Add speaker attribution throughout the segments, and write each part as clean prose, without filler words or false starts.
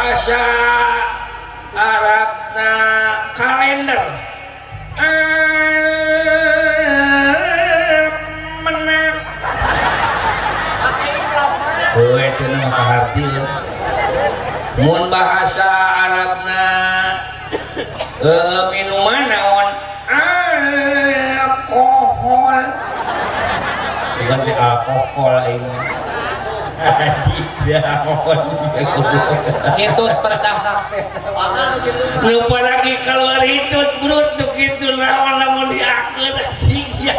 Speaker 1: Bahasa Arabna kalender menang. Heuh cenah mah kaharti. Mun bahasa Arabna minuman naon? Alkohol. Bukan teh alkohol aing.
Speaker 2: Hitut perdahak teh.
Speaker 1: Lupa lagi keluar hitut brut tuh kitu naon lamun diakeun anjing.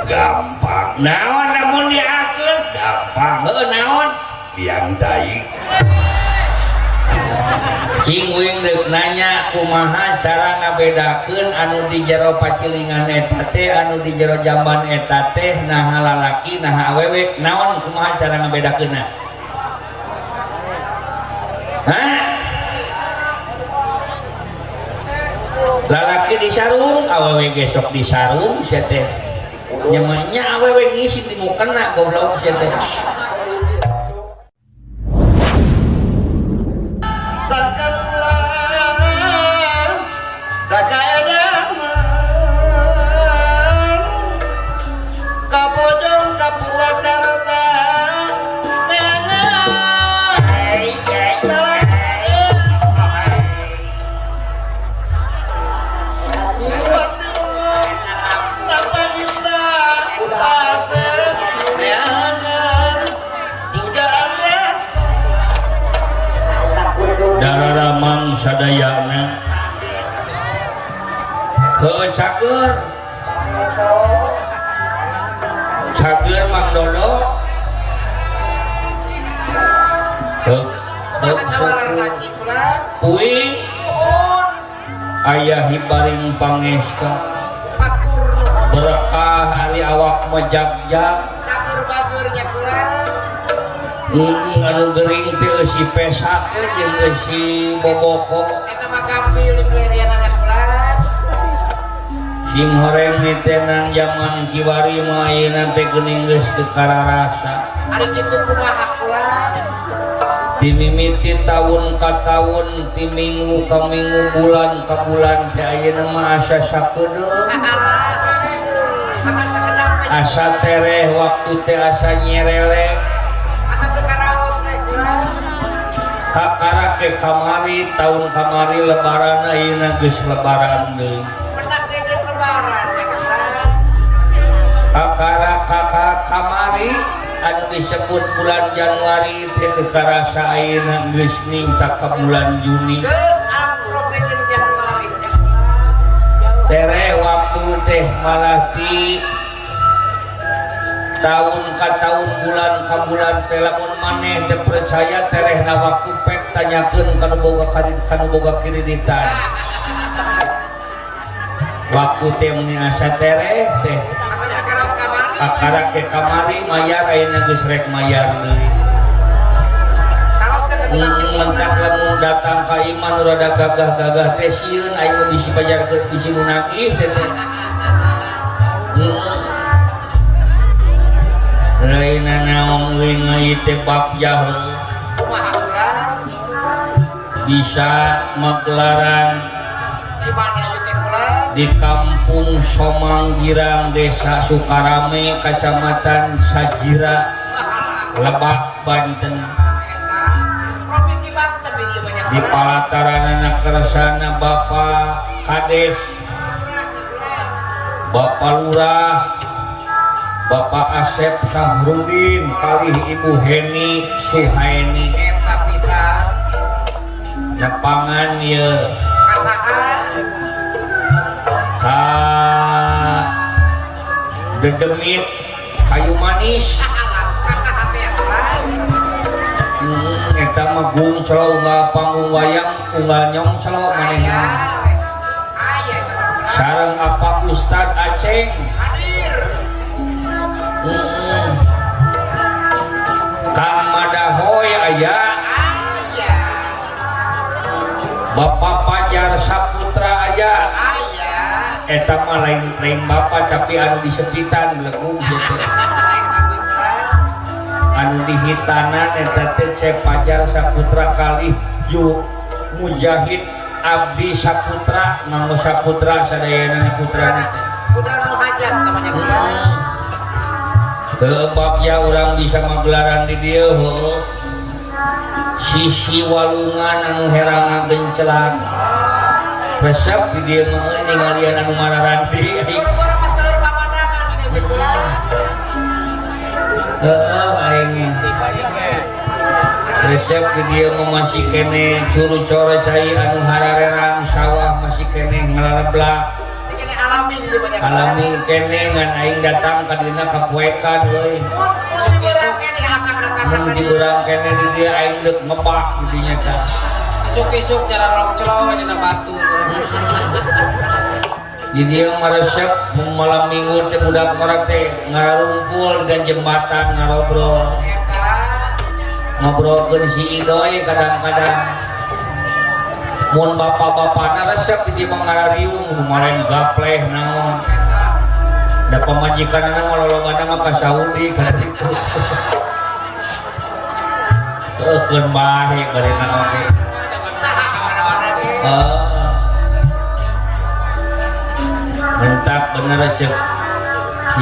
Speaker 1: Gampang. Naon lamun diakeun? Gampang. Heuh naon? Biang tai. Cing uing deuk nanya kumaha cara ngabedakeun anu di jero pacilingan eta teh anu di jero jamban eta teh naha lalaki naha awewe naon kumaha cara ngabedakeunna? Hah? Lalaki di sarung awewe gesok di sarung sia teh. Nya mah nya awewe ngisi di mukena goblok sia teh. Dararamang sadayana heuh cager cager Mang Dodo heuh uing aya hibaring pangesta berkah ari awak mejagjag
Speaker 3: cager bageur nya kurang.
Speaker 1: Anu gering teh eusi pesak jeung eusi boboko
Speaker 3: eta mah gampil dilerianana kulan.
Speaker 1: Sing horeng nitenan zaman kiwari mah ayeuna teh geuning geus teu kararasa.
Speaker 3: Ari kitu kumaha kulan?
Speaker 1: Timimiti taun ka taun, ti minggu ka minggu, bulan ka bulan teh ayeuna mah asa sakedeung.
Speaker 3: Asa sakedap.
Speaker 1: Asa tereh waktu teh asa nyerelek. Kakara ke kamari tahun kamari lebaran ayeuna geus lebaran deui.
Speaker 3: Penak deui geus lebaran ya kulan.
Speaker 1: Kakara kakak kamari anu disebut bulan Januari teh teu karasa ayeuna geus ningcak ka bulan Juni.
Speaker 3: Geus amprop deui jeung Januari ya kulan.
Speaker 1: Tereh waktu teh malah ti tahun ka tahun bulan ka bulan teh lamun maneh teh percaya terehna waktu pek tanyakeun kanu boga kanu boga kreditan. Waktu teh mun asa tereh teh
Speaker 3: asa teh karaos kamari.
Speaker 1: Kakara ke kamari mayar ayeuna geus rek mayar deui.
Speaker 3: Karaos kan atuh
Speaker 1: Mentak lamun datang ka imah nu rada gagah-gagah teh sieun ayeuna bisi pajarkeun bisi nu nagih teh. Lain naon euy ieu teh bakjah
Speaker 3: kumaha ulah
Speaker 1: bisa magelaran
Speaker 3: di mana ieu teh ulah
Speaker 1: di Kampung Somang Girang Desa Sukarame Kecamatan Sajira Lebak Banten.
Speaker 3: Provinsi Banten di dieu banyak
Speaker 1: di palataranana kersana Bapak Kades, Bapak Lurah, Bapak Asep Sahrudin kalih Ibu Heni Suhaini.
Speaker 3: Eta pisan
Speaker 1: nepangan ieu
Speaker 3: kasaha
Speaker 1: ka dedemit kayu manis.
Speaker 3: Kasaha teh atuh.
Speaker 1: Eta mah gung selo unggal panggung wayang unggal nyong selo manehna.
Speaker 3: Aya eta mah.
Speaker 1: Sareng apa Ustad Aceng
Speaker 3: hadir.
Speaker 1: Kang Madahoy aya.
Speaker 3: Aya.
Speaker 1: Bapak Pajar Saputra aya.
Speaker 3: Aya.
Speaker 1: Eta mah lain bapak tapi anu disepitan belegung gitu. Anu dihitanan eta teh Cep Fajar Saputra kalih Ju Mujahid Abdi Saputra nganggo Saputra sadayana putrana.
Speaker 3: Putra nu hajat namanya kula.
Speaker 1: Heuh ya urang bisa magelaran di dieu heuh. Sisi walungan anu herang gencelang. Resep di dieu mah euy ningalian anu mararanti.
Speaker 3: Boro-boro pas seueur pamandangan di dieu teh kula.
Speaker 1: Heeh aing. Resep di dieu mah masih keneh curu-core cai anu hararerang sawah masih keneh ngalaleblak.
Speaker 3: Masih keneh alami di dieu banyak.
Speaker 1: Alami keneh ngan aing datang ka dina kapoekan euy.
Speaker 3: Mun di urang keneh akang datang
Speaker 1: Mun
Speaker 3: ka
Speaker 1: di
Speaker 3: dieu.
Speaker 1: urang keneh di dieu aing deuk ngebak di dinya tah.
Speaker 2: Isuk-isuk jalan rongclo dina batu.
Speaker 1: Di dieu mah resep mun malam minggu teh budak ngorek teh ngararumpul dan jembatan ngarobrol.
Speaker 3: Eta
Speaker 1: Ngobrolkeun si Idoy kadang-kadang. Mun bapak-bapakna resep di dieu mah ngarariung kemarin gapleh naon.
Speaker 3: Eta
Speaker 1: Da pamajikanna mah lolobana mah ka Saudi ka ditu. Keun bae barena oge.
Speaker 3: Saha ka mana-mana ge.
Speaker 1: Heeh. Mentak bener cek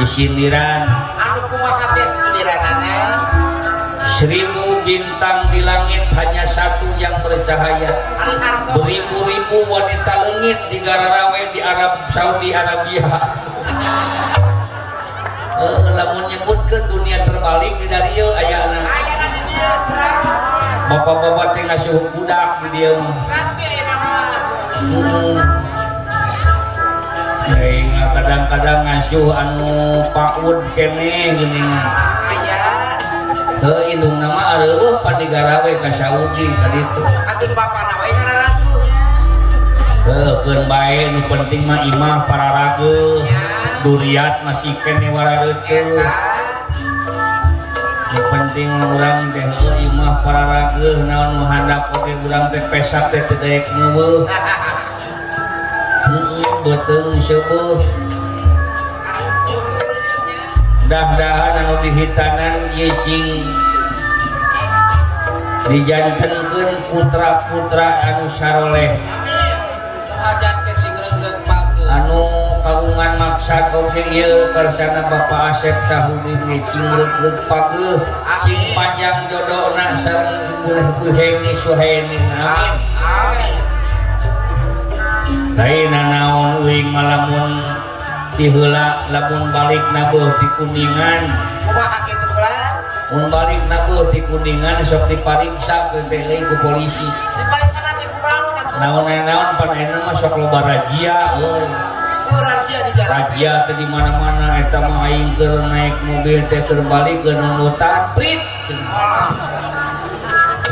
Speaker 1: disindiran.
Speaker 3: Anu kumaha teh sindiranana?
Speaker 1: 1000 bintang di langit hanya satu yang bercahaya.
Speaker 3: Ari harto.
Speaker 1: Beribu-ribu wanita leungit di Gararawe di Arab Saudi Arabia. Lamun nyebutkeun dunia terbalik di darieu ayana.
Speaker 3: Ayana di dieu terang.
Speaker 1: Bapak-bapak teh ngasuh budak di dieu mah.
Speaker 3: Ganti ayeuna mah.
Speaker 1: Hei, kadang-kadang ngasuh anu PAUD keneh geuning.
Speaker 3: Aya.
Speaker 1: Heuh indungna mah areueuh pan di Garawe ka Saudi ka ditu.
Speaker 3: Atun bapana we ngararasuh.
Speaker 1: Heuh keun bae nu penting mah imah pararageuh.
Speaker 3: Ya.
Speaker 1: Duriat masih keneh warareuteut.
Speaker 3: Eta.
Speaker 1: Nu penting mah urang teh heuh imah pararageuh naon nu handap oge urang teh pesak teh teu daek neueuh. Heeh, beuteung seueuh. Dah-dahan anu dihitanan ieu sing dijantenkeun putra-putra anu saroleh.
Speaker 3: Amin.
Speaker 2: Hajat ke sing reug-reug pageuh.
Speaker 1: Anu kagungan maksad oge ieu karsana Bapak Asep Sahudin ge cing reug-reug pageuh, cing panjang jodona sareng Ibu Heni Suhaeni. Amin.
Speaker 3: Amin.
Speaker 1: Lain nanaon uing malamun tiheula lamun balik nabeuh di Kuningan.
Speaker 3: Kumaha kitu kula?
Speaker 1: Mun balik nabeuh di Kuningan sok dipariksa ke teh euy ku polisi.
Speaker 3: Dipariksa teh kumaha atuh?
Speaker 1: Naon-naon pan ayeuna mah sok loba razia euy.
Speaker 3: Seueur razia di jalan.
Speaker 1: Razia teh di mana-mana eta mah aing keur naik mobil teh keur balik ke nundutan prit.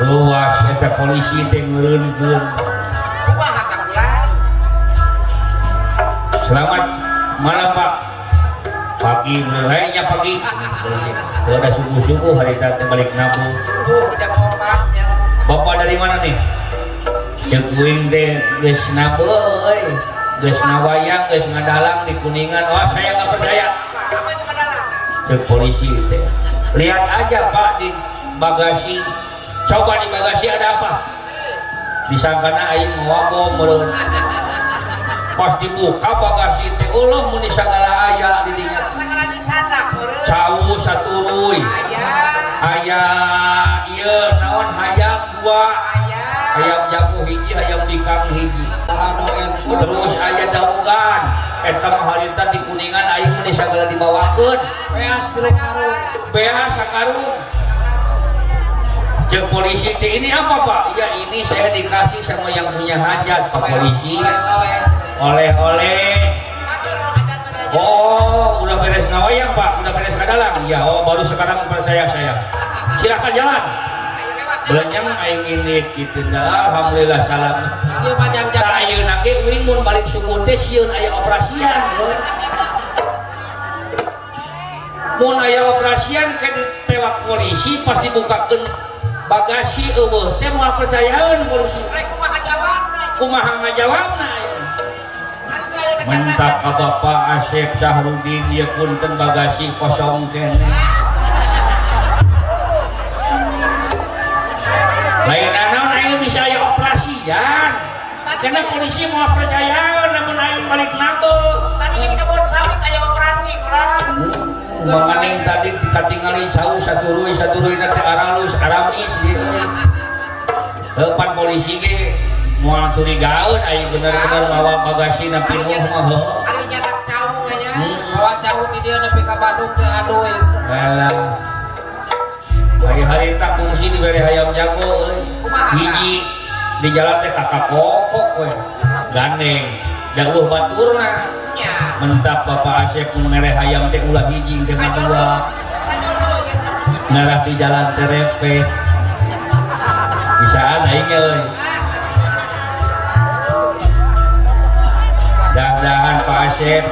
Speaker 1: Luas eta polisi teh ngeureunkeun.
Speaker 3: Kumaha ka kula?
Speaker 1: Selamat malam Pak. Pagi mulainya pagi. Udah subuh-subuh hari teh balik nabu.
Speaker 3: Subuh ke jam 4 nya.
Speaker 1: Bapak dari mana nih? Ceuk uing teh geus nabu euy. Geus ngawayang, geus ngadalang di Kuningan. Wah, saya nggak percaya.
Speaker 3: Apa itu ngadalang?
Speaker 1: Ceuk polisi teh. Lihat aja Pak di bagasi. Coba di bagasi ada apa? Disangkana aing mawa bom meureun. Pas dibuka bagasi teh eueuh mun sagala aya di dinya.
Speaker 3: Sagala dicandak meureun.
Speaker 1: Cau saturuy.
Speaker 3: Aya.
Speaker 1: Aya ieu naon hayam dua.
Speaker 3: Aya.
Speaker 1: Hayam jago hiji, hayam bikang hiji. Terus aya daugan. Eta mah harita di Kuningan aing mun sagala dibawakeun.
Speaker 2: Beas tilu karung.
Speaker 1: Beas sakarung. Cek polisi teh ini apa Pak? Ya ini saya dikasih sama yang punya hajat Pak polisi. Oleh-oleh. Oh, udah beres ngawayang Pak, udah beres kadalang. Ya, oh baru sekarang percaya saya. Silakan jalan. Belenyang aing ini gitu dah. Alhamdulillah salam.
Speaker 2: Ieu panjang
Speaker 1: Tah ayeuna ge uing mun balik subuh teh sieun aya operasian. Mun aya operasian ke ditewak polisi pas dibukakeun bagasi eueuh teh moal percayaeun polisi.
Speaker 3: Rek kumaha jawabna?
Speaker 1: Kumaha ngajawabna? Mentak ka Bapak Asep Sahrudin ieu punten bagasi kosong keneh. Karena polisi mau percaya namun aing balik nabo.
Speaker 3: Tadi di kebun sawit aya operasi kurang.
Speaker 1: Menganing tadi dikatingali jauh satu ruy nanti aralus aramis gitu. Depan polisi ge moal curigaeun aing bener-bener mawa bagasina pinuh mah heuh.
Speaker 3: Ari nyadak cau nya.
Speaker 2: Mawa cau ti dieu nepi ka Bandung teh aduh.
Speaker 1: Alah. Hari-hari tak kungsi dibere hayam jago euy. Hiji di jalan teh kakak kokok we. Gandeng. Jauh baturna. Mentak Bapak Asep mun mere hayam teh ulah hiji teh mah dua. Ngarah di jalan teh repeh. Bisaan aing euy. Dah-dahan Pak Asep.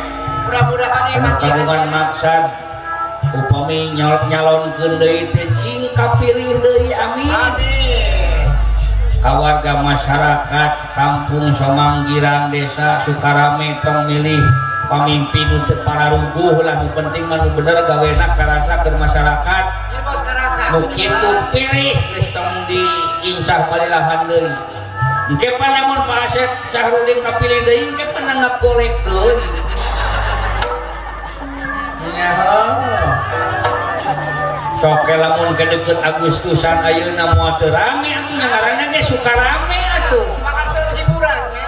Speaker 3: Mudah-mudahan
Speaker 1: kagungan maksad upami nyalonkeun deui teh cing kapilih deui amin.
Speaker 3: Amin.
Speaker 1: Kawarga masyarakat Kampung Somang Girang Desa Sukarame tong milih pamimpin nu teu pararuguh lah, nu penting mah nu bener gawena karasa keur masyarakat.
Speaker 3: Ieu bos karasa.
Speaker 1: Nu kitu pilih geus tong diinsah balilahan deui. Engke pan lamun Pak Asep Sahrudin kapilih deui engke pan nanggap golek deui. Nyaho. Sok lamun ke deukeut Agustusan ayeuna moal teu rame atuh nya ngaranna ge Sukarame atuh.
Speaker 3: Bakal seueur hiburan nya.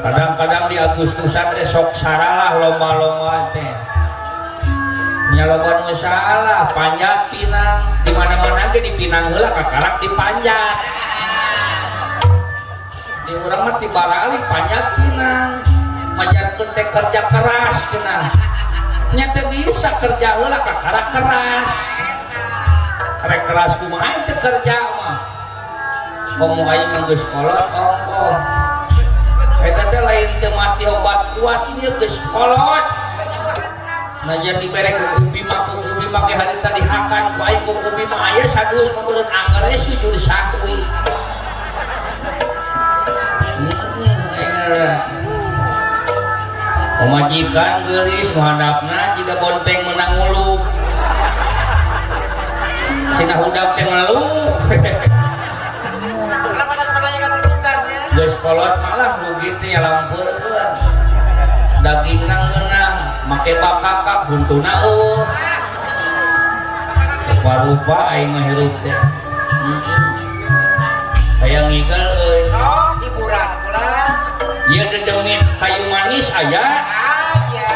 Speaker 1: Kadang-kadang di Agustusan teh sok saralah lomba-lomba teh. Nya loba nu salah panjat pinang di mana-mana ge dipinang heula kakarak dipanjat. Di urang mah tibaralik panjat pinang. Majarkeun teh kerja keras cenah. Nya teu bisa kerja heula kakarak keras. Karek keras kumaha teu kerja mah. Komo aing mah geus kolot ongkoh. Eta teh lain teu mati obat kuat ieu geus kolot. Najan dibere ku Bima ku Bima ge harita dihakan ku aing ku Bima aya sadus meureun angger sujud sahwi. Pamajikan geulis nu handapna jiga bonteng meunang ngulub. Cenah hudang teh ngeluh.
Speaker 3: Lamatan menanyakan urutan nya.
Speaker 1: Geus kolot malah rugi teh lampeurkeun. Dagingna ngeunah, make bakakak huntuna eueuh. Rupa-rupa aing mah hirup teh. Hayang ngigel euy.
Speaker 3: Sok hiburan pula.
Speaker 1: Ieu dedemit kayu manis aya.
Speaker 3: Aya.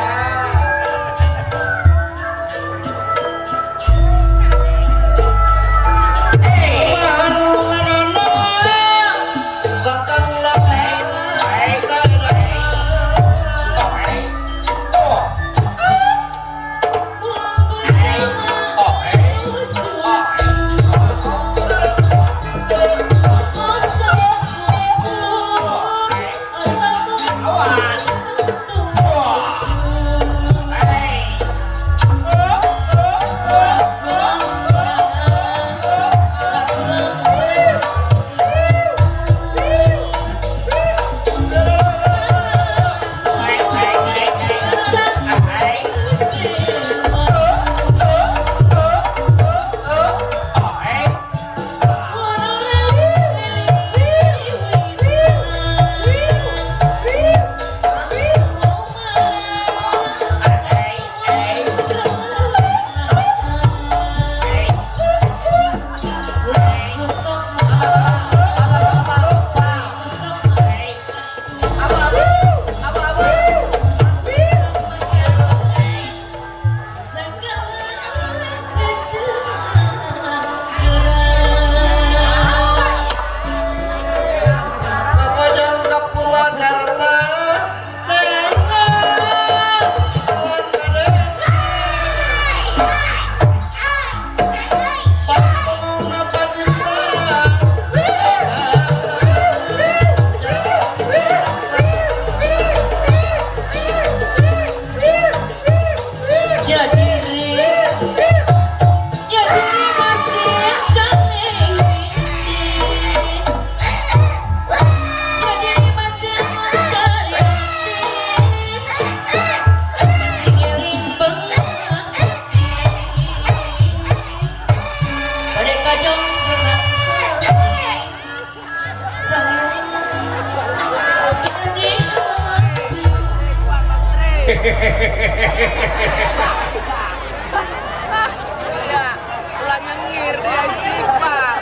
Speaker 2: Ulah nyengir dia istighfar.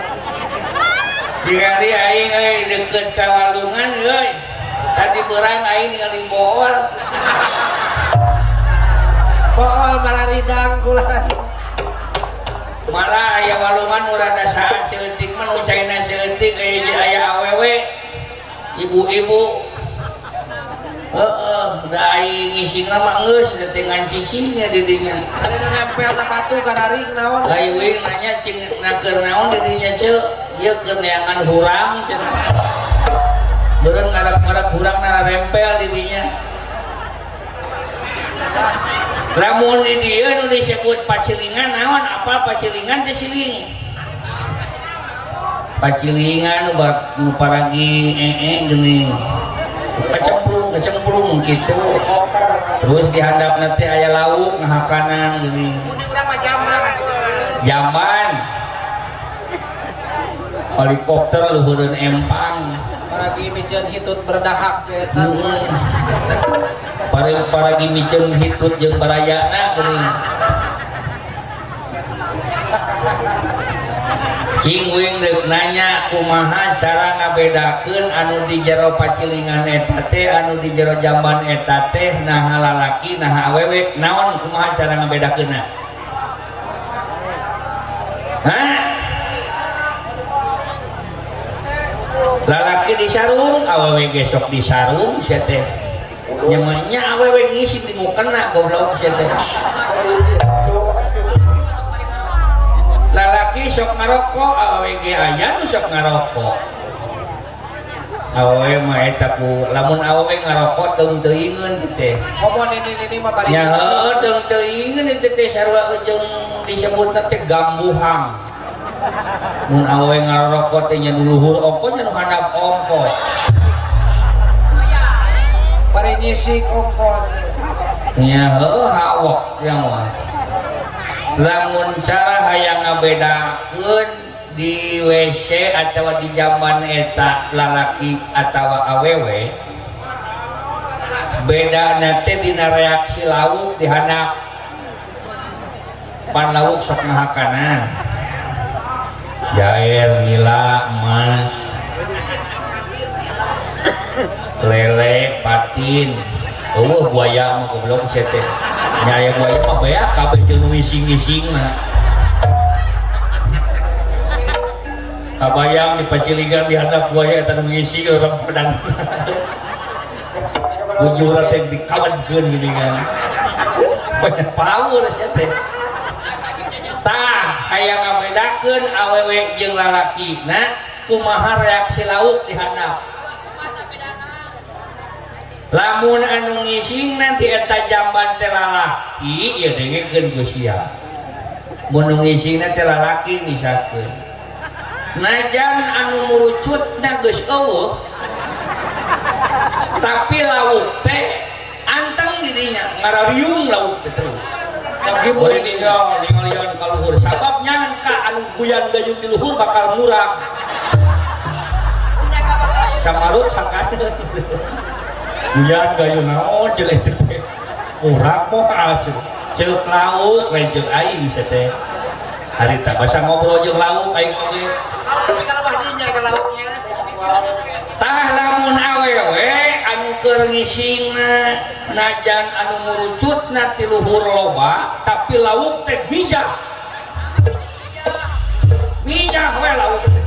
Speaker 1: Ningali aing euy deukeut ka walungan euy. Tadi beurang aing ningali bool.
Speaker 3: Bool mararidang kula.
Speaker 1: Malah aya walungan nu rada saat saeutik mah nu caina saeutik euy aya awewe. Ibu-ibu. Heeh, da aing ngisingna mah geus teh ngan cicingnya di dinya.
Speaker 3: Ada nu nempel na batu kararing naon.
Speaker 1: Ai uing nanya cing na keur naon di dinya ceu? Ieu keur neangan hurang cenah. Beureun ngarep-ngarep hurang narempel di dinya. Lamun di dieu nu disebut pacilingan naon? Apa pacilingan teh siling? Pacilingan nu paragi ee geuning. Kecemplung kecemplung gitu. Terus di handapna teh aya lauk ngahakanan geuning.
Speaker 3: Mun di urang mah jamban gitu.
Speaker 1: Jamban. Helikopter luhureun empang.
Speaker 2: Paragi miceun hitut berdahak eta.
Speaker 1: Paragi miceun hitut jeung barayana geuning. Cing uing deuk nanya kumaha cara ngabedakeun anu di jero pacilingan eta teh anu di jero jamban eta teh naha lalaki naha awewe naon kumaha cara ngabedakeunna? Hah? Lalaki di sarung, awewe ge sok di sarung sia teh. Nya mah nya awewe ngisi di mukena goblok sia teh. Lalaki sok ngarokok, awewe ge aya nu sok ngarokok. Awewe mah eta ku lamun awewe ngarokok teung teuingeun kitu teh.
Speaker 3: Komo nini-nini mah bari.
Speaker 1: Nya heueuh teung teuingeun itu teh sarua jeung disebutna teh gambuhang. Mun awewe ngarokok teh nya nu luhur ongko nya nu handap ongko.
Speaker 3: Bari nyisik ongko.
Speaker 1: Nya heueuh hawak yang mah. Lamun cara hayang ngabedakeun di WC atawa di jamban eta lalaki atawa awewe bedana teh dina reaksi lauk di handap. Pan lauk sok ngahakanan. Jair, nila, emas, lele, patin. Eueuh buaya mah goblok sia teh. Nya aya buaya mah beak kabeh jeung nu ngising-ngisingna. Kabayang di paciligan di handap buaya eta nu ngising urang pedang. Bujurna teh dikawadkeun geuningan. Banyak power sia teh. Tah hayang ngabedakeun awewe jeung lalaki na kumaha reaksi lauk di handap. Lamun anu ngising nanti eta jamban teh lalaki ieu dengekeun ku sia. Mun nu ngisingna teh lalaki ngisakeun. Najan anu murucutna geus eueuh tapi lauk teh anteng di dinya ngarariung lauk teh terus. Lagi boleh ninggal ninggalian ka luhur sabab nyangka anu guyan gayung di luhur bakal murah. Camarut sakadeun. Guyan gayung naon ceuk eta teh. Murah moal ceuk. Ceuk lauk we ceuk aing sia teh. Harita basa ngobrol jeung lauk aing oge.
Speaker 3: Lauk tapi kalau dinya ka lauknya.
Speaker 1: Tah lamun awewe anu keur ngisingna najan anu murucutna ti luhur loba tapi lauk teh mijah. Mijah we lauk teh.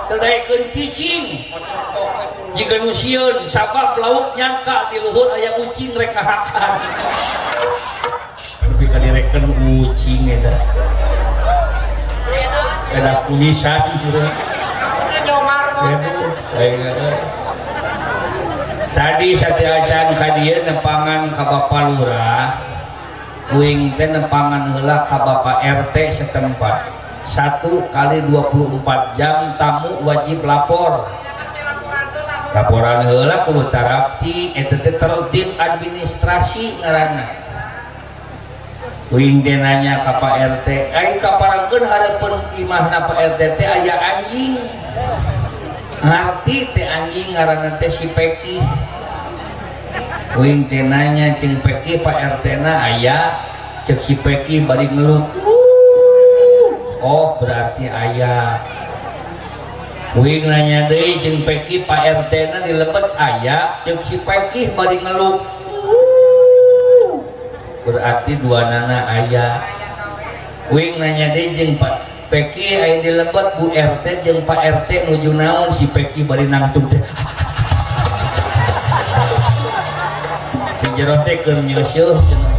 Speaker 1: Teu daekeun cicing. Jiga nu sieun sabab lauk nyangka di luhur aya ucing rek ngahakan. Nepi ka direken ucing eta. Eta kumisan urang. Tadi sateuacan ka dieu nepangan ka Bapa Lurah, uing teh nepangan heula ka Bapa RT setempat. 1 kali 24 jam tamu wajib lapor. Laporan heula kudu tarapti eta teh tertib administrasi ngaranna. Uing teh nanya ka Pak RT, ai kaparangkeun hareupeun imahna Pak RT teh aya anjing. Ngarti teh anjing ngaranna teh si Peki. Uing teh nanya jeung Peki Pak RT na aya, ceuk si Peki bari ngeluh. Oh berarti aya. Uing nanya deui jeung Peki Pak RT na di lebet aya, ceuk si Peki bari ngeluh. Berarti dua nana aya. Uing nanya deui jeung Pak Peki aya di lebet Bu RT jeung Pak RT nuju naon, si Peki bari nangtung teh. Di jero teh keur nyeuseuh cenah.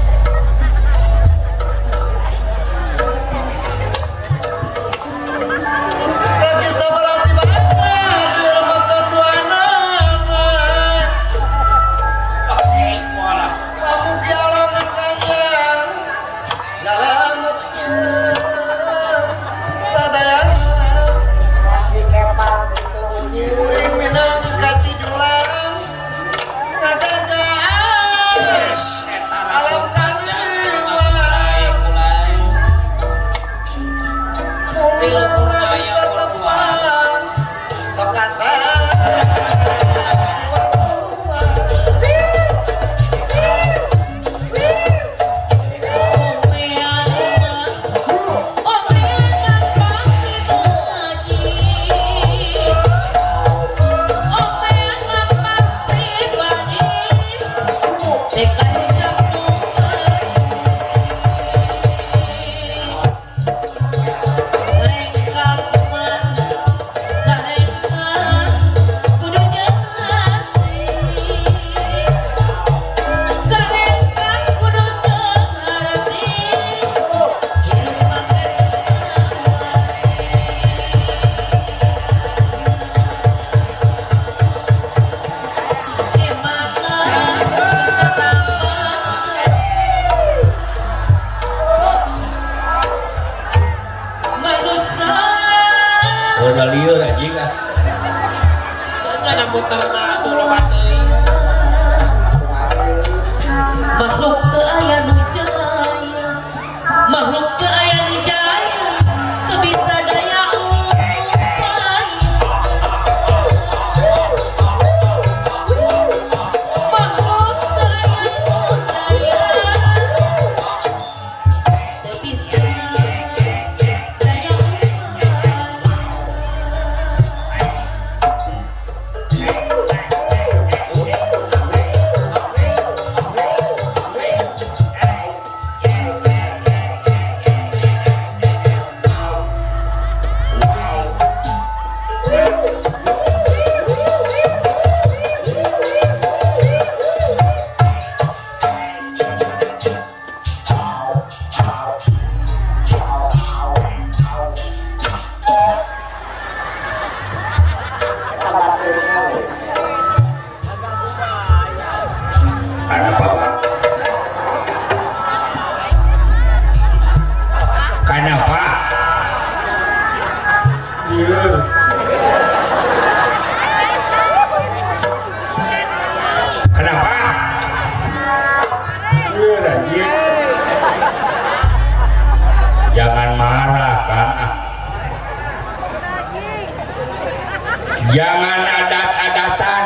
Speaker 1: Jangan adat-adatan,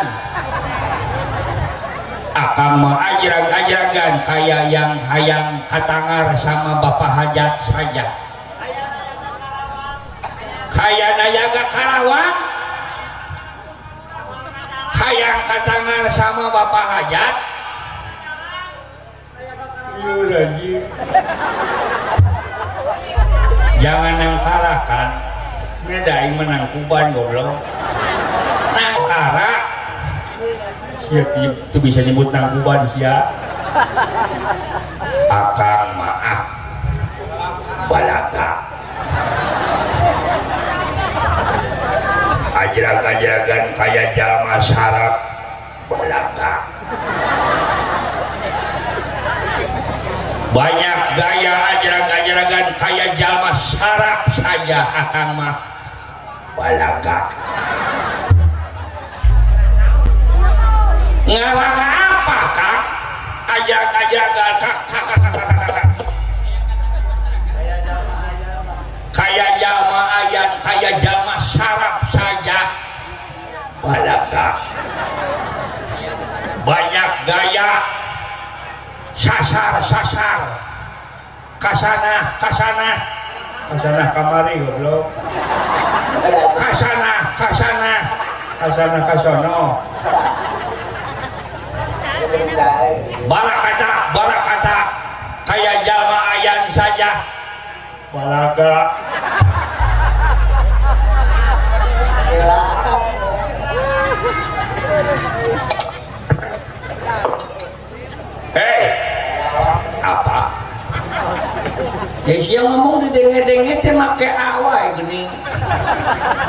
Speaker 1: akang mah ajrag-ajragan kayak yang hayang katangar sama bapak hajat saja. Kayak nayaga Karawang, hayang katangar sama bapak hajat. Jangan nangkara kan, ngedai menang kuban goblok. Nangkara, sia itu bisa nyebut nangkuban sia. Akang maaf, balaka. Ajrag-ajragan kaya jalma sarap, balaka. Banyak gaya ajrag-ajragan kaya jalma sarap saja akang mah balaka. Ngalaka apa kak? Ajak-ajakan kak kak kak kak kak kak. Kaya jalma ayan, kaya jalma sarap saja balaka. Banyak gaya sasar sasar kasana kasana kasana kamari goblok kasana kasana kasana kasono barakata barakata kaya jalma ayan saja balaga hei apa ya siang ngomong di denge-denge teh make awai geuning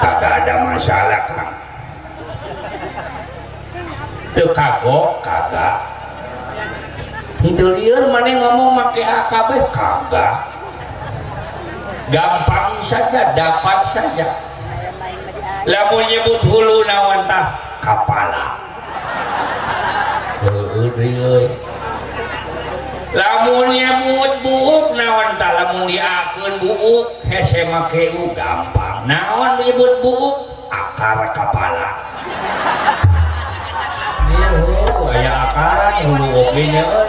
Speaker 1: kagak ada masalah Kang teu kagok kagak henteu lieur maneh ngomong make AKB kagak gampang saja dapat saja lamun nyebut hulu naon tah kapala heueuh deui euy lamun nyebut buuk naon tah lamun diakeun buuk hese make u gampang naon menyebut buuk akar kapala ieu aya akaran hulu oge nya euy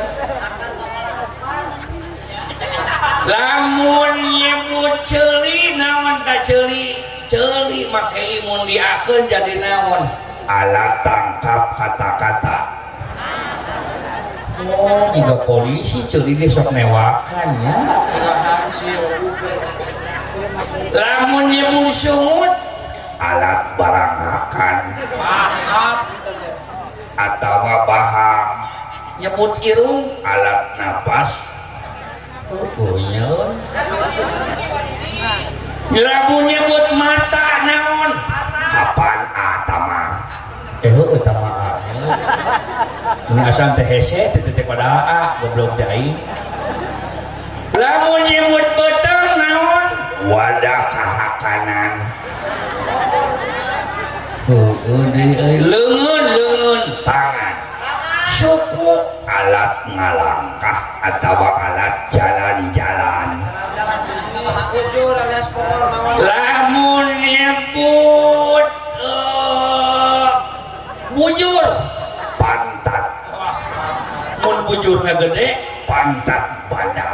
Speaker 1: lamun nyebut ceuli naon tah ceuli ceuli make imun diakeun jadi naon alat tangkap kata-kata. Oh, jika polisi ceuli ge sok newakan ya. Lamun nyebut sungut alat barang hakan
Speaker 2: Paham
Speaker 1: atawa baham nyebut irung alat napas. Oh, nya. Lamun nyebut mata naon kapan atama heueuh tama a mun asan teh hese teh teh pada a goblok teh aing lamun nyebut beuteung naon wadah kahakanan heueuh deui euy leungeun leungeun tangan suku alat ngalangkah atawa alat jalan-jalan
Speaker 2: bujur alias pohon naon
Speaker 1: lamun nyebut bujur pantat mun bujurna gede pantat badak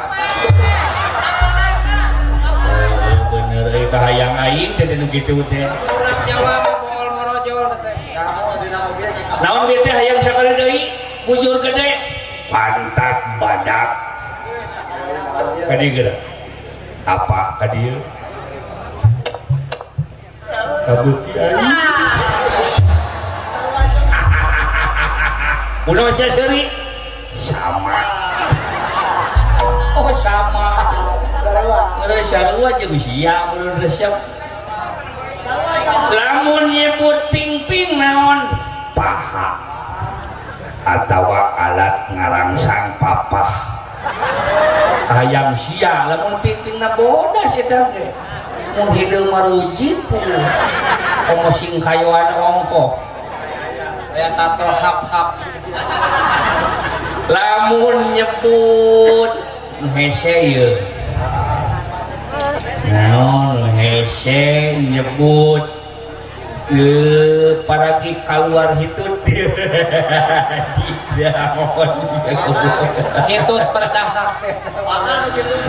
Speaker 1: bener euy kahayang aing teh nu kitu teh
Speaker 2: urang Jawa mah bohol morojol teh
Speaker 1: naon ieu teh hayang sakali deui bujur gede pantat badak kadi geura apa kadieu kabuki aing kunaon sia seuri sama oh sama geus sarua jeung sia mun resep lamun nyebut pingping naon paha atawa alat ngarangsang papah hayang sia lamun pingpingna bodas eta ge mun hideung marujit komo sing kayoan ongkoh
Speaker 2: aya tato hap-hap
Speaker 1: lamun nyebut hese ieu naon hese nyebut paragi kaluar hitut
Speaker 2: hitut perdahak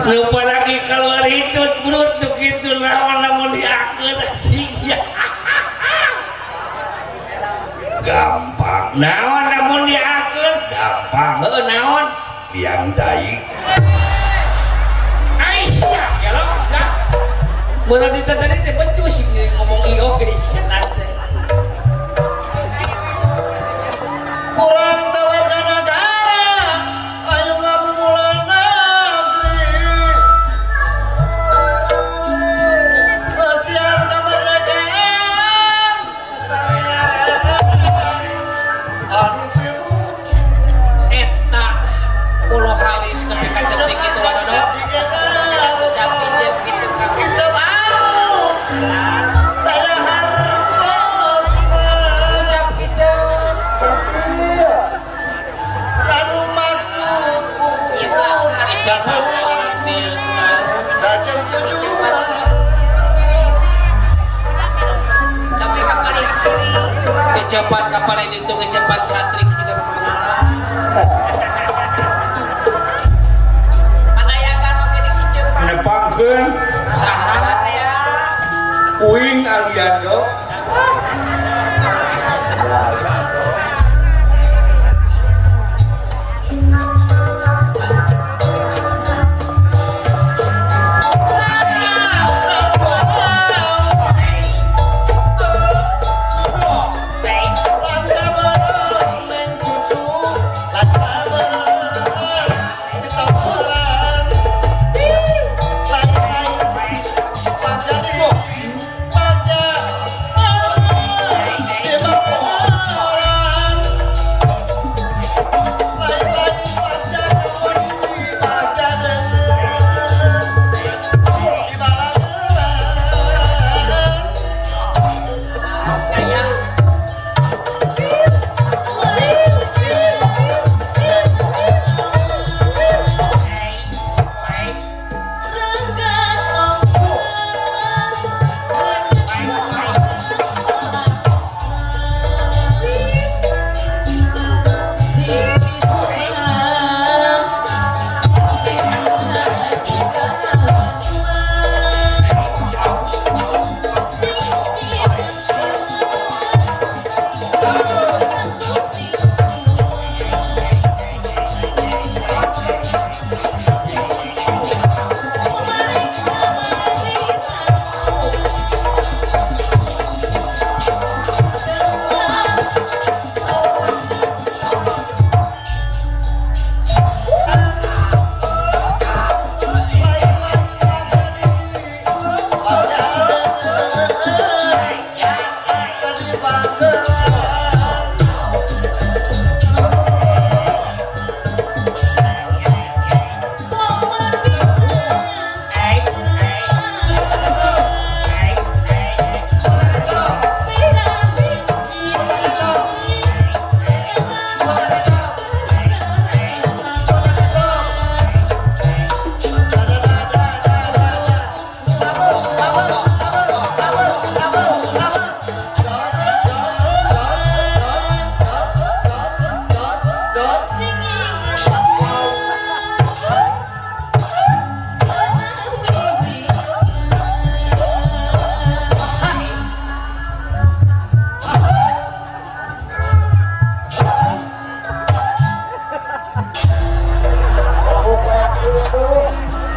Speaker 1: nu paragi kaluar hitut brut nu kitu naon lamun diakeun sia gampang naon lamun diakeun gampang heueuh naon biang tai Aisyah kelos dah mun di tadi teh becus ngomong ieu oge setan teh
Speaker 3: kurang tawarkan negara ayo ngamulan negeri kesian kemerdekaan anu
Speaker 2: eta pulau halis nepi ka cetik kitu wadodo capicet kitu ka ucap icap cepat kapal itu cepat santri juga. Panayakan oge dikiceu Pak.
Speaker 1: Nepangkeun
Speaker 2: Saha ya?
Speaker 1: Uing Aliando.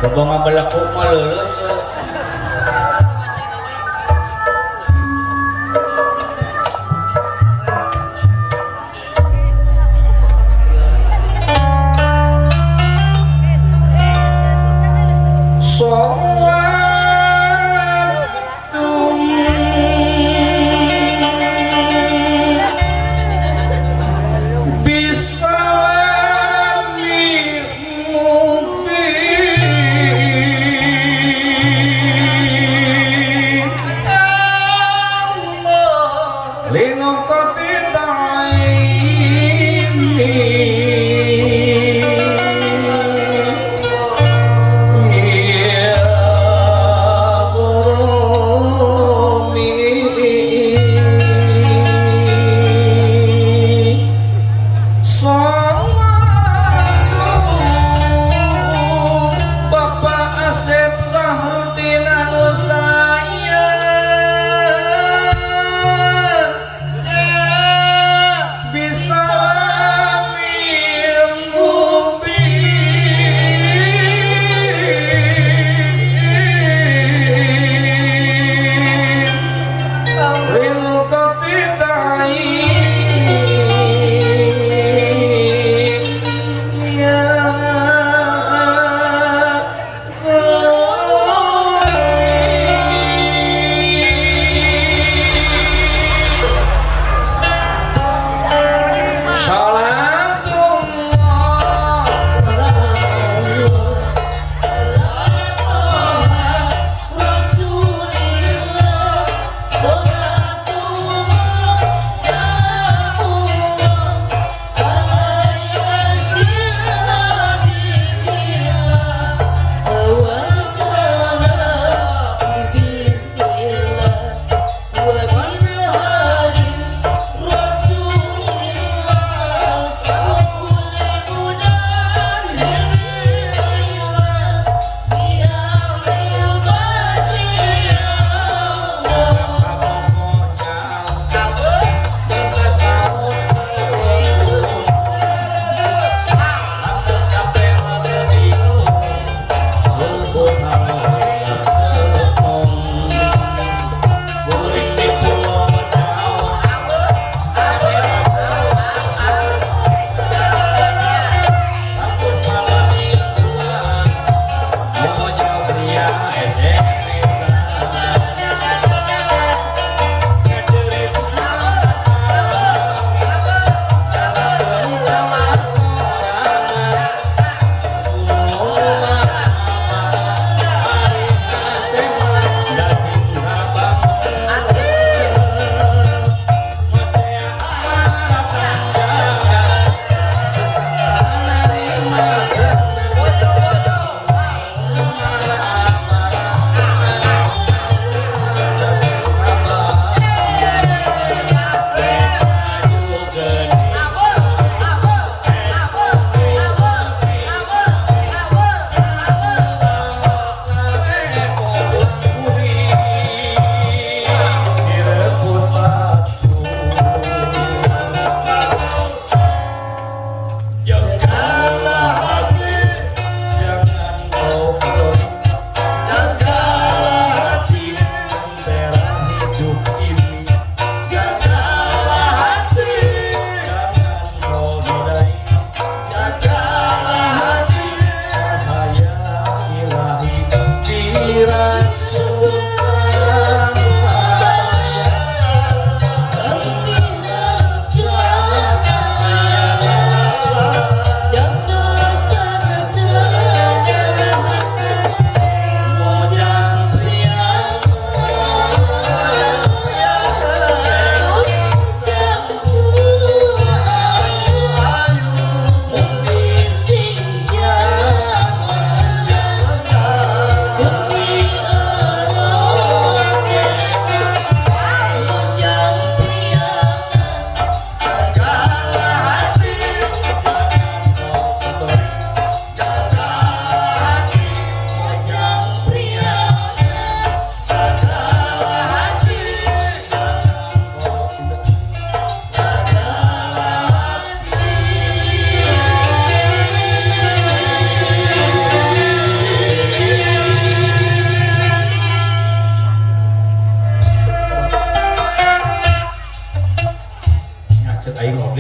Speaker 1: Coba ngabelekuk mah leuleus ieu. Bisalami mubin.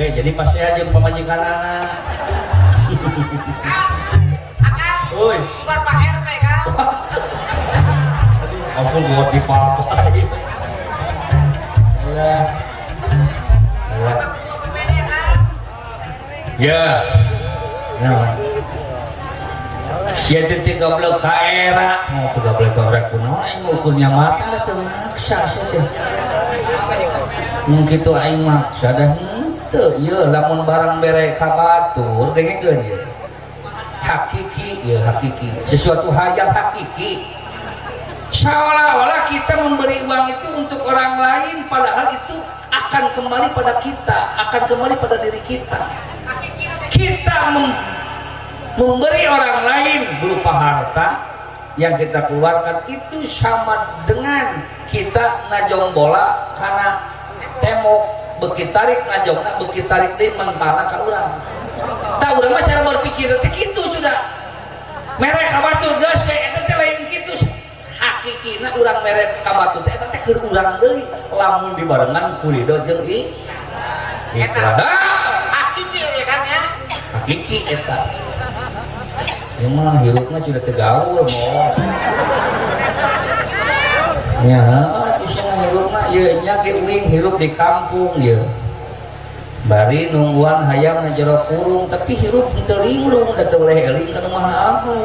Speaker 1: Oke, jadi pasti aja pamajikanana.
Speaker 2: Akang.
Speaker 1: Oi.
Speaker 2: Sugar Pak RT kan.
Speaker 1: Ampun buat di palpai. Alah. Alah. Ya. Nah. Sia teh teu goblok ka era. Oh, teu goblok ka era kunaon aing ukurnya mata teu maksa sia teh. Mun kitu aing maksa dah henteu ieu lamun barang bere ka batur dengekeun ieu. Hakiki ieu hakiki. Sesuatu hal yang hakiki. Seolah-olah kita memberi uang itu untuk orang lain, padahal itu akan kembali pada kita, akan kembali pada diri kita. Kita memberi orang lain berupa harta yang kita keluarkan itu sama dengan kita najong bola karena tembok, beki tarik najongna, beki tarik deui mentana ka urang. Tah urang mah cara berpikir teh kitu sudah. Mere ka batur geus eta teh lain kitu. Hakikina urang mere ka batur teh eta teh keur urang deui lamun dibarengan ku ridho jeung ikhlas.
Speaker 2: Hakiki ya kan ya.
Speaker 1: Hakiki eta. Ieu mah hirupna sudah teu gaul, bos. Ya, atuh sia mah hirupna ieu nya ge uing hirup di kampung ieu. Bari nungguan hayam na jero kurung tapi hirup henteu linglung da teu boleh eling ka nu maha agung.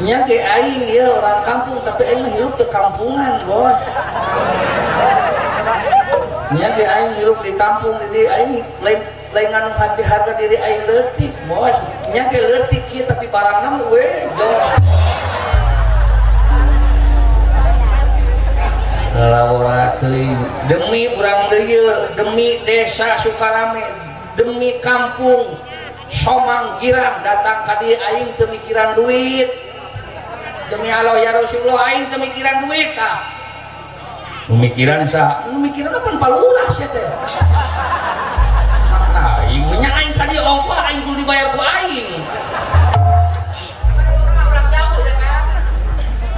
Speaker 1: Nya ge aing ieu orang kampung tapi aing mah hirup teu kampungan, bos. Nya ge aing hirup di kampung di aing lain lain nganu hati harga diri aing leutik, bos. Nya ge leutik kieu tapi barangna mah we jos. Lalawara teuing demi urang deui, demi desa Sukarame, demi kampung Somang Girang datang ka dieu aing teu mikiran duit. Demi Allah ya Rasulullah aing teu mikiran duit tah. Nu mikiran saha? Nu mikiran pan palurah sia teh. Aing nya aing ka dieu ongkoh aing kudu dibayar ku aing.
Speaker 2: Orang jauh ya kan.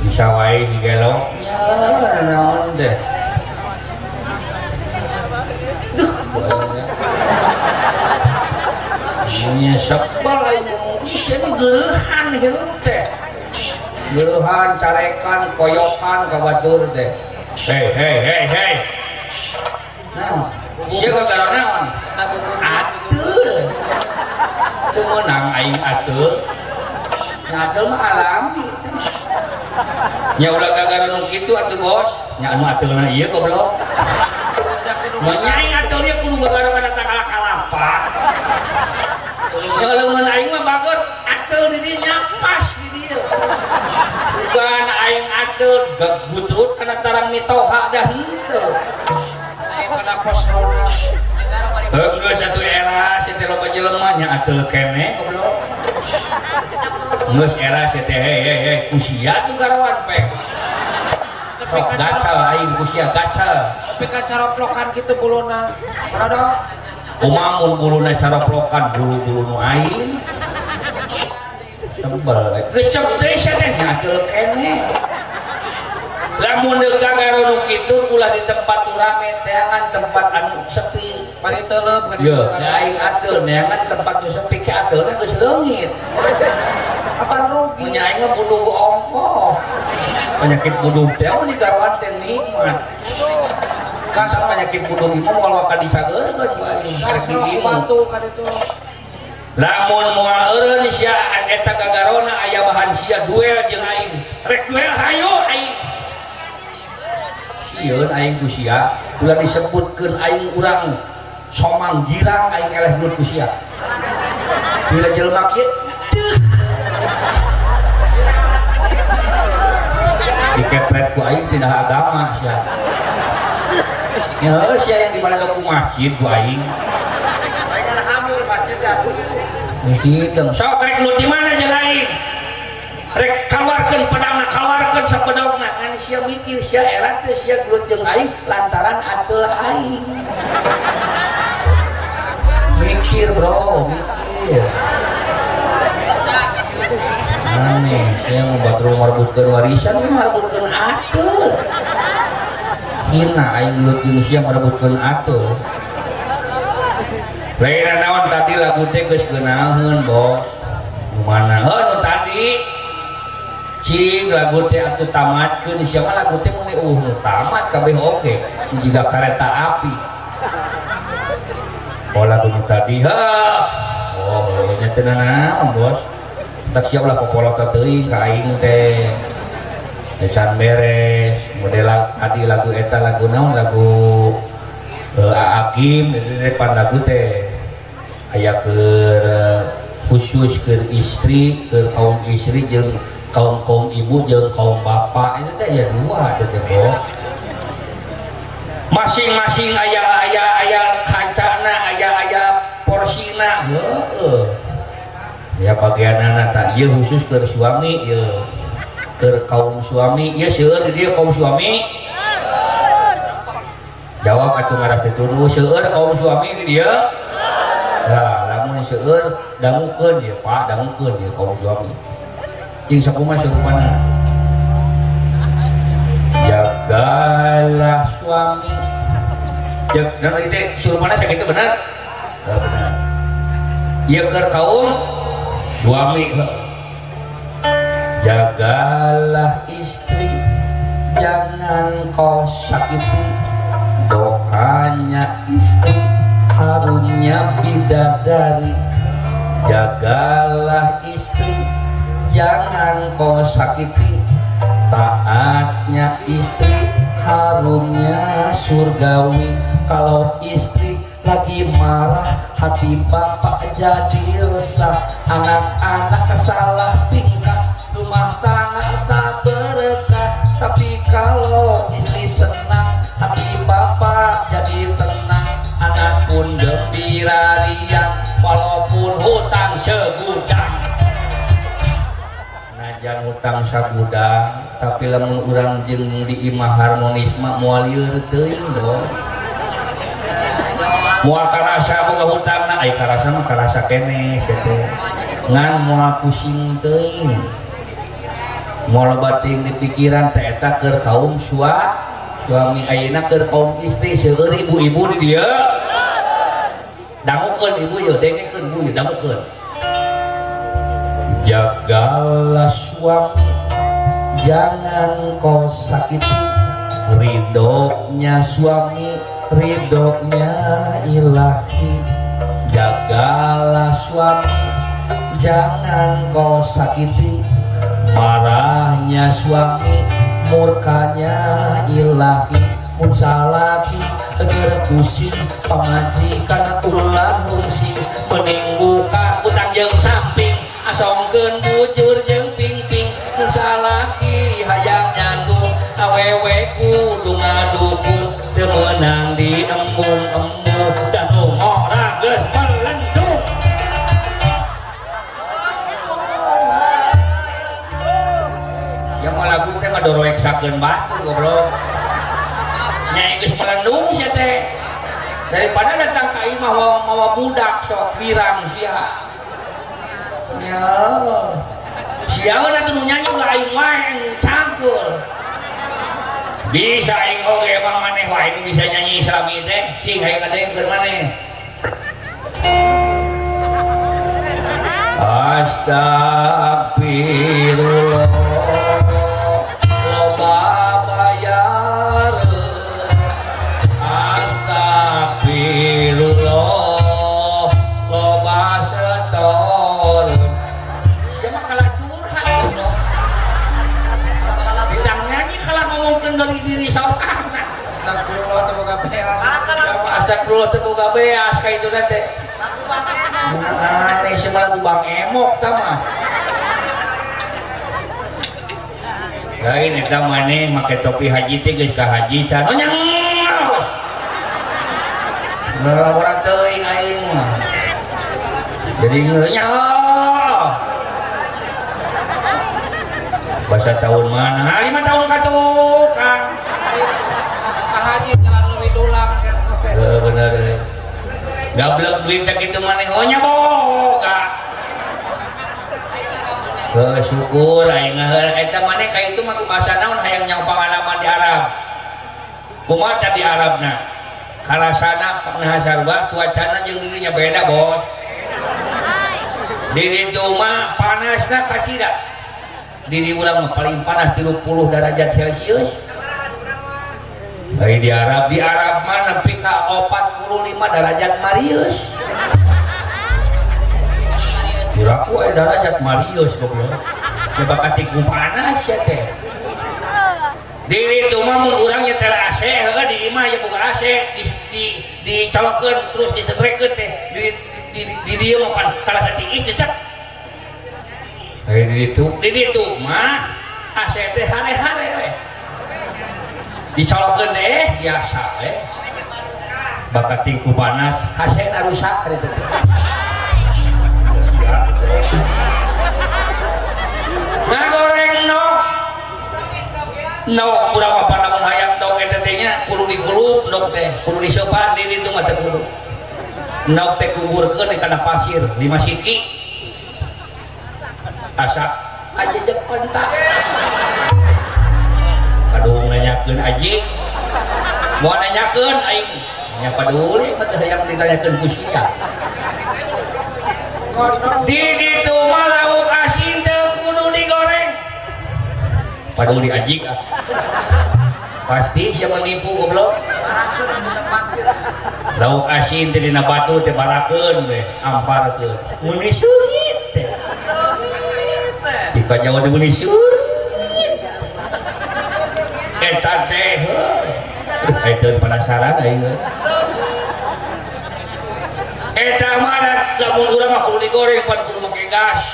Speaker 1: Bisa wae si gelo. Ya naon teh. Duh, nya sebel aing sia mah geureuhan hirup teh. Geureuhan, carekan, koyokan ka batur teh. Hei hei hei hei. Naon? Sia gara naon? Ateul. Teu meunang aing ateul. Nya ateul mah alami. Nya ulah gagara nu kitu atuh bos. Nya anu ateulna ieu goblok. Mun nya aing ateul ieu kudu gagara kana kalapa. Nya lamun aing mah bager ateul di dieu nya pas di dieu. Sugan aing ateul gagutrut kana tarang mitoha dah henteu.
Speaker 2: Kana pos roda.
Speaker 1: Geus atuh era si teh loba jelema nya ateul keneh goblok. Geus era si teh hei hei hei kusia tuh garawan pek. Sok gacal aing kusia gacal.
Speaker 2: Tapi ka caroplokan kitu buluna. Rada
Speaker 1: kumaha mun buluna caroplokan bulu-bulu nu aing. Sebel. Geus teh sia teh nya ateul keneh. Lamun deuk gagaro nu kitu ulah di tempat nu rame, teangan tempat anu sepi.
Speaker 2: Bari teuleum ka
Speaker 1: dieu. Ye, aing ateul neangan tempat nu sepi ke ateulna geus leungit.
Speaker 2: Apa rugi?
Speaker 1: Mun aing mah budug ongkoh. Penyakit budug teh mun digaroan teh nikmat. Gas penyakit budug ieu mah moal ka disageurkeun ku aing.
Speaker 2: Gas batu ka ditu.
Speaker 1: Lamun moal eureun sia eta gagarona aya bahan sia duel jeung aing. Rek duel hayu aing. Sieun aing ku sia, ulah disebutkeun aing urang Somang Girang aing eleh gelut ku sia. Bila jelema kieu teuh. Dikepret ku aing pindah agama sia. Ya heuh sia yang di mana ku masjid ku aing.
Speaker 3: Aing kana hamur masjid atuh.
Speaker 1: Hidung. Sok rek gelut di mana jeung aing? Rek kaluarkeun pedangna, kaluarkeun sapedangna. Ngan sia mikir sia era teh sia gelut jeung aing lantaran ateul aing. Mikir bro, mikir. Aneh, sia mau batur marebutkeun warisan, marebutkeun ateul. Hina aing gelut jeung sia marebutkeun ateul. Lain naon tadi lagu teh geus geunaheun, Bos. Nu mana? Heuh nu tadi. Cing lagu teh atuh tamatkeun sia mah lagu teh mun eueuh nu tamat kabeh oge. Jiga kareta api. Oh lagu nu tadi. Heuh. Oh, nya teu nanaon, Bos. Tak siap lah popolot teuing ka aing teh. Can beres model tadi lagu eta lagu naon lagu Aakim depan lagu teh aya keur khusus keur istri keur kaum istri jeung kaum kaum ibu jeung kaum bapak itu teh aya dua teh teh Bos. Masing-masing aya aya aya kancana aya aya porsina heueuh ya bagianana tak ieu khusus keur suami ieu keur kaum suami ieu seueur di dieu kaum suami. Jawab atuh ngarah teu tuduh seueur kaum suami di dieu. Nah, lamun seueur dangukeun ieu Pak, dangukeun ieu kaum suami. Cing sakumaha sarupana? Jagalah suami. Cek dan ieu teh surupana sakitu bener? Oh, bener. Ieu keur kaum suami. Jagalah istri, jangan kau sakiti. Dokanya istri harumnya bidadari. Jagalah istri, jangan kau sakiti. Taatnya istri harumnya surgawi. Kalau istri lagi marah hati bapak jadi resah. Anak-anak salah tingkah, rumah tangga tak berkah. Tapi kalau istri senang hati bapak jadi tenang. Anak pun gembira riang walaupun hutang segudang. Najan hutang sagudang tapi lamun urang jeung di imah harmonis mah moal lieur teuing dong. Moal karasa boga hutangna, ai karasa mah karasa keneh sia teh. Ngan moal pusing teuing. Moal loba teuing di pikiran teh eta keur kaum suami ayeuna keur kaum istri seueur ibu-ibu di dieu. Dangukeun ibu ieu, dengekeun ibu ieu, dangukeun. Jagalah suami, jangan kau sakiti. Ridhonya suami, ridhonya ilahi. Jagalah suami, jangan kau sakiti. Marahnya suami, murkanya ilahi. Mun salaki keur pusing, pamajikan ulah rungsing. Mending buka utang jeung samping, asongkeun bujur jeung pingping. Mun salaki hayang nyandung, awewe kudu ngadukung. Teu meunang diembung-embung, dan nu ngora geus melendung. Sia mah lagu teh ngadoroeksakeun batur goblok. Nya geus melendung sia teh. Daripada datang ka imah mawa budak sok pirang sia. Ya. Sia atuh nu nyanyi ulah aing wae cangkul. Bisa aing oge emang maneh wae nu bisa nyanyi Islami teh. Cing hayang ngadengkeun maneh. Astagfirullah loba bayareun. Astagfirullah loba setoreun. Sia mah kalah curhat goblok. Bisa nyanyi kalah ngomongkeun dari diri sorangan.
Speaker 2: Astagfirullah teu boga beas.
Speaker 1: Astagfirullah teu boga beas ka itu teh. Aneh sih lagu Bang Emok tah mah. Lain eta maneh make topi haji teh geus ka haji can nyaos. Urang teuing aing mah. Jadi nyaho. Bahasa tahun mana? 5 tahun ka tukang.
Speaker 2: Ka haji jalan leuwih dulang sia teh.
Speaker 1: Heuh bener. Gablek duit teh kitu maneh oh nya boga. Heuh syukur aing eta maneh ka itu mah bahasa naon hayang nyaho pangalaman di Arab. Kumaha teh di Arabna? Karasana nah sarua cuacana jeung di dinya beda bos. Di ditu mah panasna kacida. Di dieu urang mah paling panas 30 derajat Celcius. Baik di Arab mah nepi ka 45 derajat Marius. Kira-kira we derajat Marius goblok. Ya bakal tiku panas ya teh. Di ditu mah mun urang nyetel AC heuh di imah ya boga AC dicolokeun terus disetrekeun teh. Di dieu mah pan karasa tiis cecek. Di ditu mah AC teh hare-hare we. Dicolokeun deh biasa we. Bakat tingku panas, hasena rusak ari teh. Ngagoreng nok. Nok urang mah panamun hayang nok eta teh nya kudu digulub nok teh, kudu diseupan di ditu mah teu kudu. Nok teh kuburkeun di kana pasir 5 siki. Asa ajejek kontak. Aduh nanyakeun aji. Moal nanyakeun aing. Nya paduli mah teu hayang ditanyakeun ku sia. Di ditu mah lauk asin teu kudu digoreng. Paduli ajik ah. Pasti sia menipu goblok. Lauk asin teh dina batu teh barakeun we, amparkeun. Meuni seungit teh. Dika jauh teh meuni seungit. Eta teh heuh. Aing penasaran aing. Eta mah lamun urang mah kudu digoreng pan kudu make gas.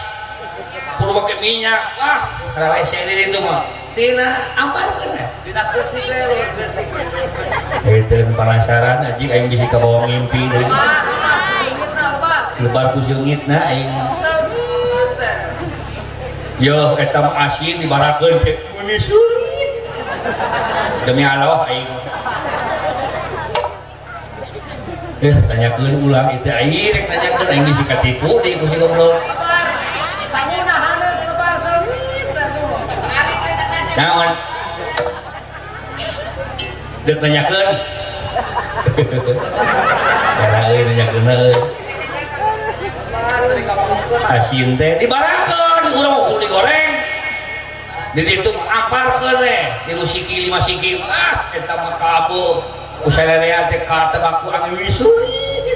Speaker 1: Kudu make minyak. Wah, ralese di ditu mah. Dina amparkeun we.
Speaker 3: Dina keusik we, keusik.
Speaker 1: Eta penasaran anjing aing bisi kabawa mimpi deui. Lebar ku seungitna aing. Yo eta mah asin dibarakeun teh meuni seungit. Demi Allah aing. Tanyakeun ulah itu aing rek nanyakeun aing bisi katipu deui ku si goblok.
Speaker 3: Sanguna haneut lebar seungit teh.
Speaker 1: Naon? Deuk nanyakeun. Era euy nanyakeun euy. Asin teh dibarakeun urang kudu digoreng. Di ditu amparkeun we, tilu siki 5 siki. Ah, eta mah kabeh. Usalerea teh ka tebaku angin wisurit.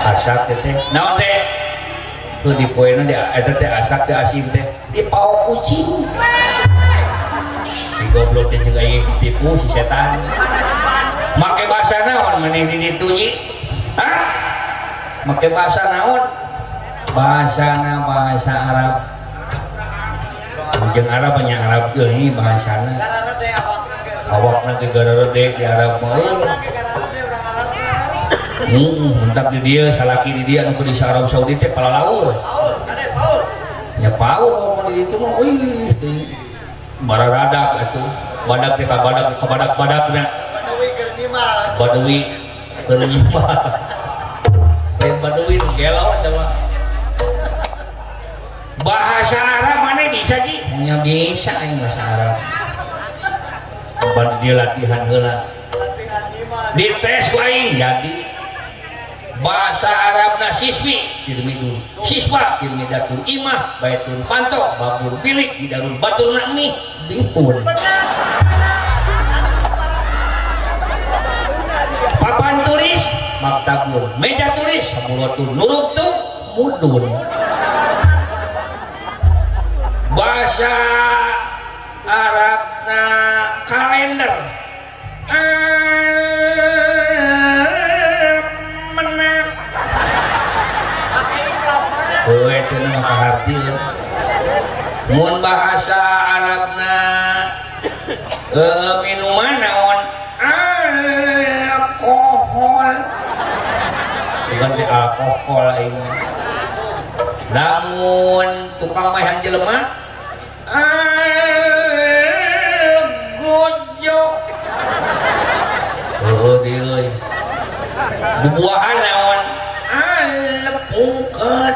Speaker 1: Asak teh naon teh? Tuh di poena di eta teh asak teh asin teh dipaok kucing. Di goblok teh jeung aing ditipu si setan. Make bahasa naon maneh di ditu nyi? Hah? Make bahasa naon? Bahasana bahasa Arab. Jeung Arab nya Arab deui bahasana. Awakna ge gararede di Arab mah. Mentak di dieu salaki di dieu anu di Arab Saudi teh palalaur.
Speaker 3: Paur, kade paur.
Speaker 1: Nya paur mun di ditu mah euy teh bararadak atuh. Badak teh ka badak ka badak-badakna.
Speaker 3: Badawi keur nyimal.
Speaker 1: Badawi keur nyimal. Teh badawi gelo eta mah. Bahasa Arab mana bisa ji? Nya bisa aing bahasa Arab. Ban dia latihan heula.
Speaker 3: Latihan nyimal.
Speaker 1: Dites ku aing jadi bahasa Arabna siswi tirmidun, siswa tirmidatun, imah baitun panto, babur bilik didarun batur nakmi bihun. Papan tulis maktabun, meja tulis saburatun, nuruk tu mudun. Bahasa Arabna kalender menak. Heuh eta mah kaharti. Mun bahasa Arabna minuman naon? Alkohol. Bukan teh alkohol aing. Lamun tukang mah yang jelema algojo. Heuh deui euy. Bubuahan naon? Alpukat.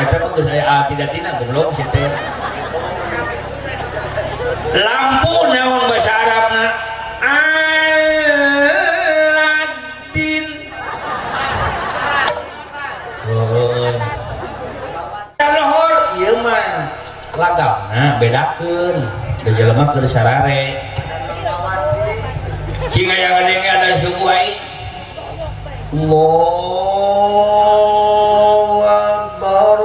Speaker 1: Eta mah geus aya a tidak tina goblok sia teh. Lampu naon bahasa Arabna? Nya bedakeun da jelema keur sarare. Cing aya ngadenge ada subuh aing. Allahu Akbar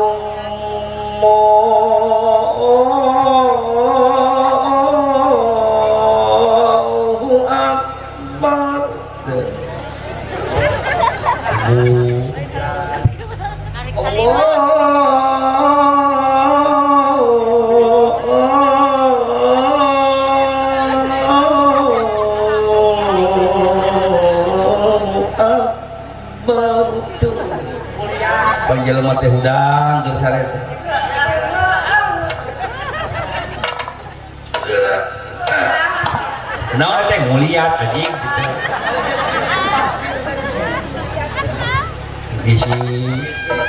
Speaker 1: Allahu Akbar. Allahu Akbar. Panjelema teh hudang keur sare teh. Naon teh nguliat anjing gitu. Isi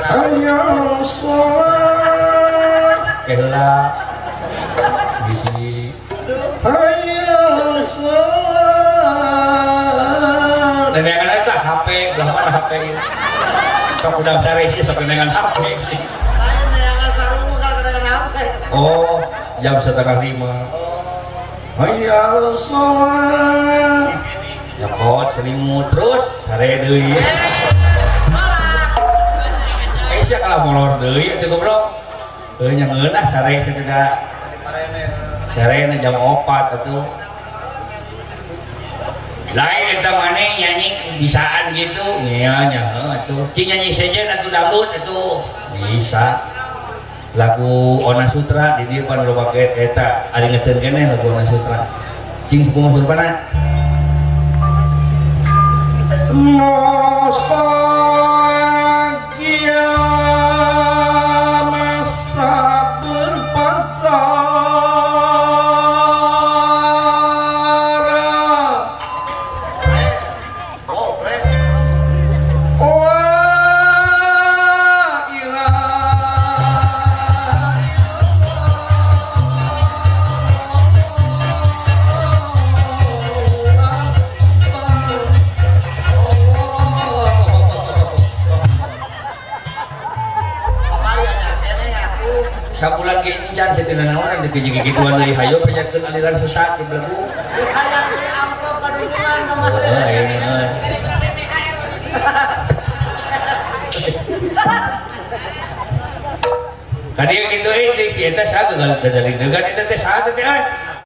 Speaker 1: ayo sholat keheula isi ayo sholat nenean eta HP belah mana HP ieu sok udang sare sih sok nenean HP
Speaker 3: Lain neangan sarung ka neangan HP.
Speaker 1: Oh jam 4:30 ayo sholat nyokot selimut terus sare deui. Aisyah kalah molor deui atuh goblok. Heuh nya ngeunah sare sakedah. Sarena jam 4 atuh. Lain eta maneh nyanyi bisaan gitu. Nya nya heuh atuh. Cing nyanyi sejen atuh dangdut atuh. Bisa. Lagu Ona Sutra di dieu pan loba eta ari ngeteun keneh lagu Ona Sutra. Cing kumaha surupana? Nostalgia masa berpacaran.
Speaker 3: Oh, bre.
Speaker 1: Wa ilaha
Speaker 3: Kamari anyar keneh atuh.
Speaker 1: Sabulan ge encan satina naonan deui jeung kikituan deui hayo penyakeun aliran sesat di belegu.
Speaker 3: Geus hayang di amplop ka dukungan kamari.
Speaker 1: Heuh, heuh. Kadieu kitu euy teh si eta saha gagal dadalingdegan eta teh saha teh euy.